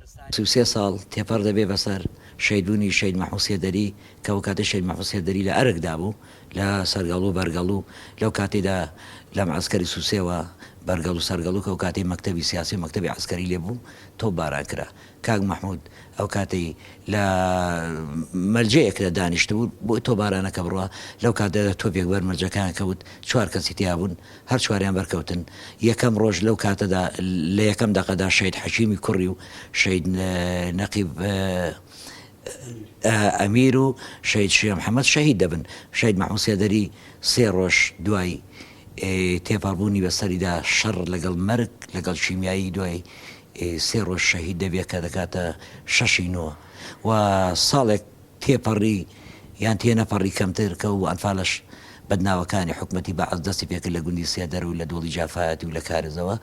33 ساڵ تێپەڕ دەبێ بەسەر شەهیدبوونی شەهید مەحموود سێدەری کە ئەو کاتەی شەهید مەحموود سێدەری لە ئەرکدا بوو لە سەرگەڵوو بەرگەڵوو لەو کاتەیدا لە معەسکەری سوسێوە بەرگەڵوو سەرگەڵوو کە ئەو کاتەی مەکتەبی سیاسی و مەکتەبی عەسکەری لێ بوو تۆپ باران کرا کاک مەحموود ئەو کاتەی لە مەلجەیەکدا دانیشتبوو بۆ تۆپبارانەکە بڕوا لەو کاتەدا تۆپێک بەر مەلجەکەیان کەوت چوار کەسی تیا بوون هەر چواریان بەرکەوتن یەکەم ڕۆژ لەو کاتەدا لە یەکەم دەقەدا شەهید حەکیمی کوڕی و شەهید نەقیب ئەمیر و شەهید شێخ محەمەد شەهید دەبن. شەهید مەحموود سێدەری سێ ڕۆژ دوای تێپەڕبوونی بەسەریدا شەڕ لەگەڵ مەرگ لەگەڵ کیمیایی دوای سێ ڕۆژ شەهید دەبێت کە دەکاتە شەشی نۆ و ساڵێک تێپەڕی یان تێنەپەڕی کەمتر کە و ئەنفالەش بەدناوەکانی حکومەتی بەعس دەستی پێکرد لە گوندی سێدەر و لە دۆڵی جافایەتی و لە کارزەوە.